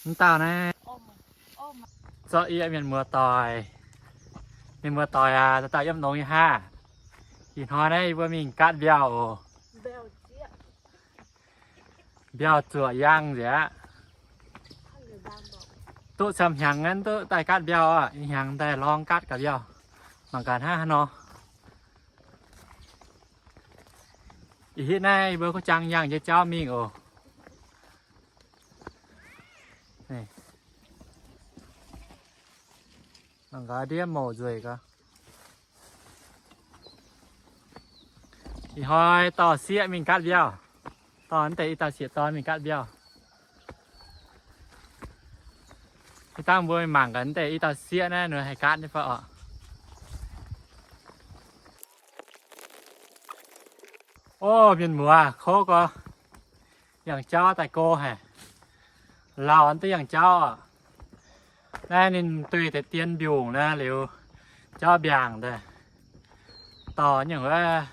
Mv dauh naaiv zorqv yie mienh muoz-doic. Mienh muoz-doic aac, dauh dauh yiem longx nyei haav. Ih hnoi naaiv yie mbuo mingh gaatv mbiauh oc. Mbiauh zuoqc yangh nziex aqv. Duqv camv hnyangx naaiv duqv daaih gaatv mbiauh oc. Ih hnyangx daaih lorngx gaatv gaax mbiauh. Mangc gaax hnangv haaix nor. Ih hitv naaiv yie mbuo kuv jangx yangh jiex jauv mingh oc. Mangc gaax ndiev mouc nzueic gaax. Ih hnoi dorh sieqv mingh gaatv mbiauh. Dorh naaiv deix i dauh sieqv dorn mingh gaatv mbiauh. Ih dangh mbuo mangc gaax naaiv deix i dauh sieqv naaiv ninh haih gaatv nyei fai orqc. Ov, mienh muoz, kov gorx, yangh jauv daaih go haic. Lauh duqv yangh jauv oc. Naaiv ninh duih deix dien mbiungc naaiv liuz, jauv mbiaangc daaih. Dorh nyungc wuov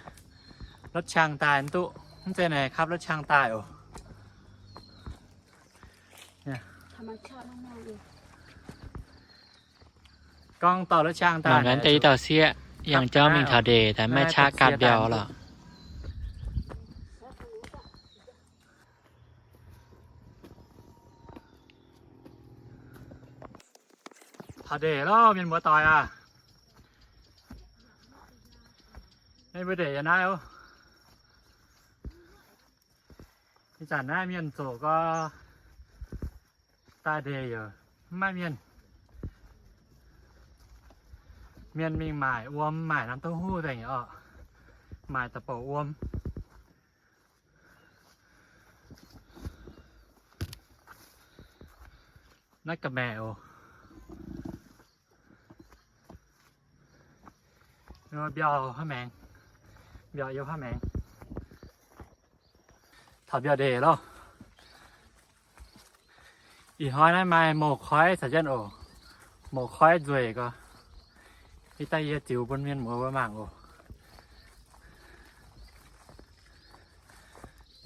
รถช่าง daaih mv duqv, mv zeiz naaic ขับรถช่าง daaih oc. Gorngv dorh รถช่าง daaih. Mangc gaax deix i dauh sieqv yangh jauv mingh taux ndeic daaih maiv qaqv gaatv mbiauh lorqc. Taux ndeic loh, mienh muoz-doic aac. Naaiv mbuo ndeic yiem naaiv oc. Ih zanc naaiv mienh zoqc gorx daaih ndeic yaac mv maaih mienh. Mienh mingh maaic wuom, maaic น้ำเต้าหู้ nzengc oc. Maaic da'bouc wuom. Naaiv ga'maeqc oc. Mbiauh hnangv maengx, mbiauh yiem hnangv maengx. Taux mbiauh ndeic loh. Ih hnoi naaiv maaih mouc koiv caux jienv oc. Mouc koiv nzueic gorx. Ih daaih yie ziux bun mienh muoz mbuo mangc oc.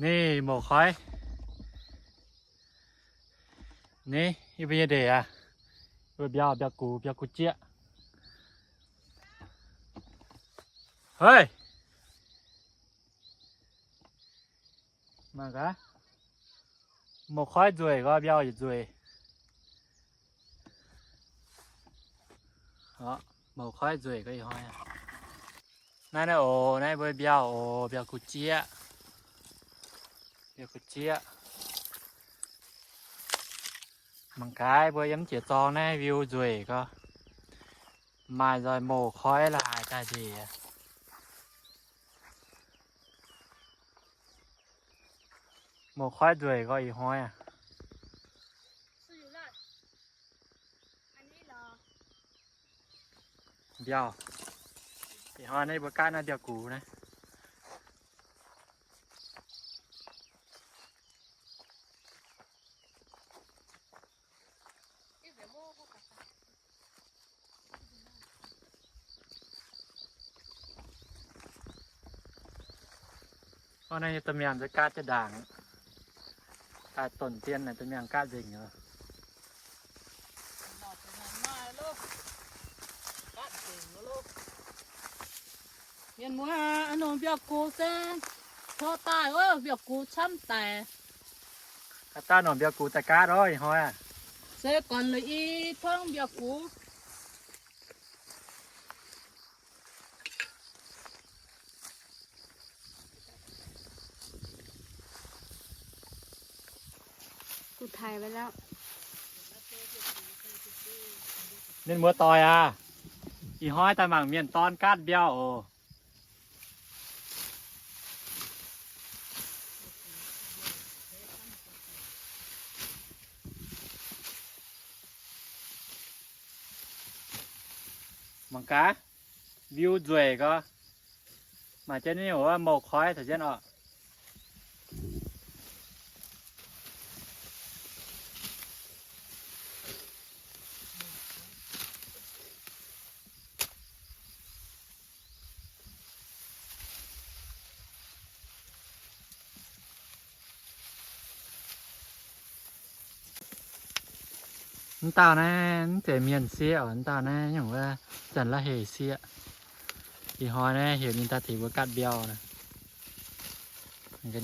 Naaiv mouc koiv. Naaiv yie mbuo nyei ndeic aac, mbuo mbiauh, mbiauh gux, mbiauh gux jieqv. Hei! Mangc gaax, mouc koiv nzueic gorx, mbiauh yietc nzueic. Mouc koiv nzueic gorx ih hnoi aac. Naaiv naaiv oc, naaiv mbuo mbiauh oc, mbiauh gux jieqv. Mbiauh gux jieqv. Mangc gaax mbuo yiem jiex zorng naaiv view nzueic gorx. Maaih nzoih mouc koiv laaix daaih nzengc. Mouc koiv nzueic gorx ih hnoi aac. Mbiauh. Ih hnoi naaiv mbuo gaatv naaiv mbiauh gux naaiv. Ov, naaiv nyei domh miangh nziex gaatv jienv ndaangc. Daaih donc dien naaic domh miangh gaatv nzengc oc. Mienh muoz, a'hnungc mbiauh gux se tov daaih oc, mbiauh gux camv daic. Daaih nongc mbiauh gux daaih gaatv oc, ih hnoi aac. Se gorn la'ih tongv mbiauh gux. กูถ่ายไว้แล้ว Mienh muoz-doic aac, ih hnoi daaih mangc mienh dorn gaatv mbiauh oc. Mangc gaax, view nzueic gorx. Maaih jienv nyei wuov mouc koiv caux jienv oc. Mv dauh naaiv mv zeiz mienh sieqv oc. Mv dauh naaiv nyungc wuov zanc la'heic sieqv. Ih hnoi naaiv heuc ninh daaih tengx mbuo gaatv mbiauh naaiv.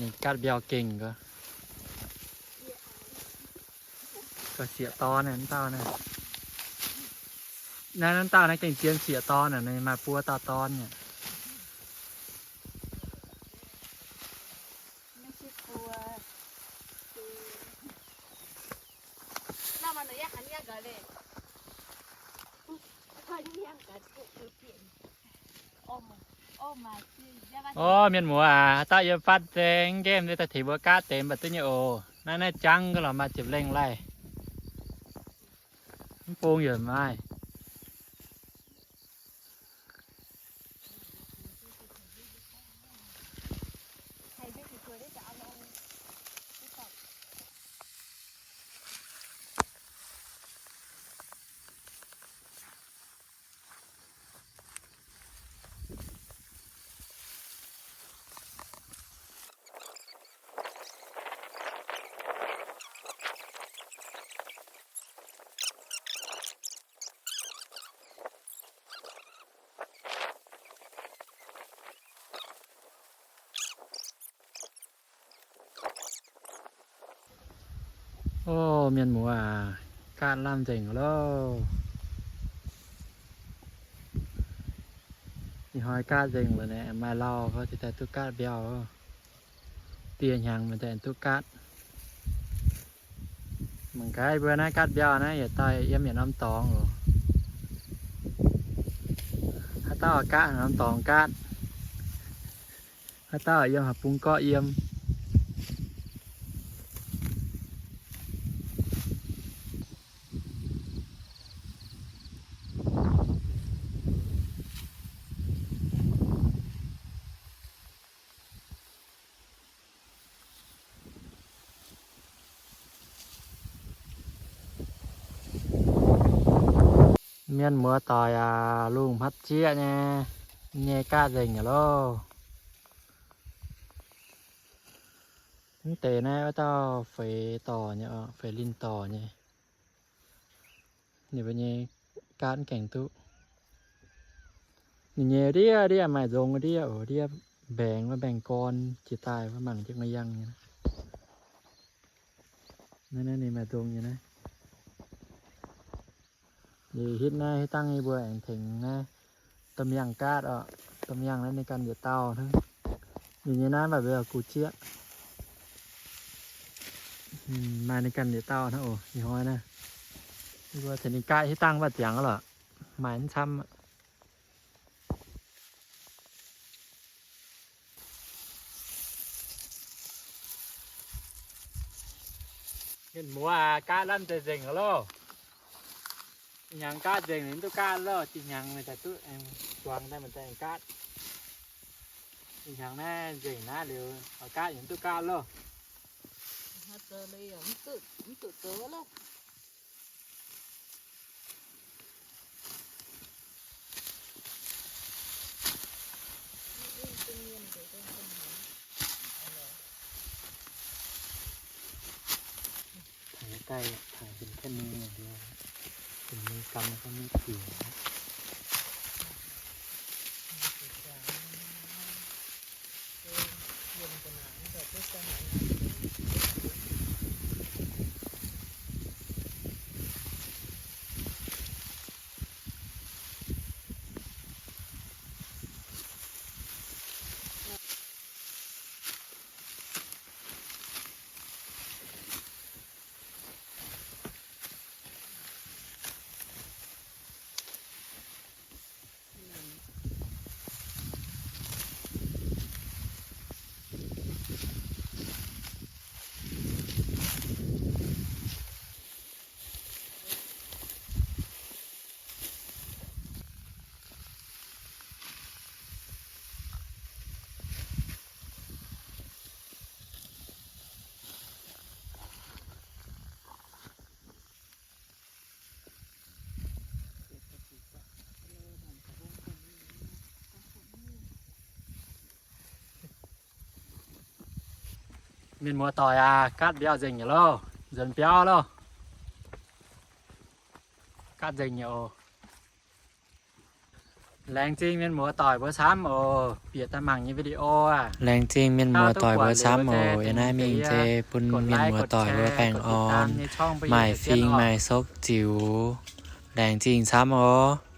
Ninh gaatv mbiauh gengh gau. Gauh sieqv dorn naaiv, mv dauh naaiv. Naaiv, naaiv dauh naaiv gengh zien sieqv dorn naaiv, ninh maaih buo dauh dorn aqv. Orv, mienh muoz aac, haaix dauh yiem fatv nzengc nqemh nyei, daaih tengx mbuo gaatv deix mv baac duqv nyei oc. Naaiv, naaiv jangv ga'lorqc, maaih ziepc lengh laih. Mv bung yaac maaih. Orv, mienh muoz aac, gaatv lamh nzengc loh. Ih hnoi gaatv nzengc loh naaiv, maaih lauh gorngv daaih duqv gaatv mbiauh. Dieh hnyangx maaih deix duqv gaatv. Mangc gaax mbuo naaiv gaatv mbiauh naaiv yietc dauh yiem yietc norm dorngx oc. Haaix dauh gaatv haaix norm dorngx gaatv. Haaix dauh yiem haaix bung gorqv yiem. Mienh muoz doic aac, lungh hmatv jieqv nyei, nyei gaatv nzengc nyei loh. Mv deix naaiv wuov dauh feix dorc nyei, feix linh dorc nyei. Ninh mbuo nyei gaatv gaengh duqv. Ninh nyei ndiev ndiev maaih nzong ndiev oc, ndiev mbaengx wuov mbaengx-gorn jiex daaih wuov mangc jiex maiv yangh nyei. Naaiv, naaiv ninh maaih nzong nyei naaiv. Liuz hitv naaiv, hitv dangh yie mbuo aengx tengx naaiv domh yangh gaatv oc. Domh yangh naaiv ninh ganh yietc dauh hnangv. Ninh nyei naaiv mv baac mbuo yaac gux jieqv. Maaih ninh ganh yietc dauh hnangv oc. Ih hnoi naaiv yie mbuo tengx ninh gaatv hitv dangh mv baac ziangx lorqc, maaih mv camv aqv. Mienh muoz aac, gaatv lamh deix nzengc loh. Ih hnyangx gaatv nzengc, ninh duqv gaatv loh. Ih hnyangx meih daaih duqv zuangx daaih, meih daaih gaatv. Ih hnyangx naaiv nzengc naaiv liuz, oix gaatv ninh duqv gaatv loh. Thải tay, thải hình thét nư này đi. Hình như cắm nó có nước kiểu. Mienh muoz doic aac, gaatv mbiauh nzengc nyei loh, nzuonx biauv loh. gaatv nzengc nyei oc. Laengz zingh mienh muoz-doic mbuo camv oc, bieqc daaih mangc nyei video aah. Laengz zingh mienh muoz-doic mbuo camv oc. Yie naaiv mingh se bun mienh muoz-doic mbuo baengh orn, maaih fing maaih sokv ziux. Laengz zingh camv oc.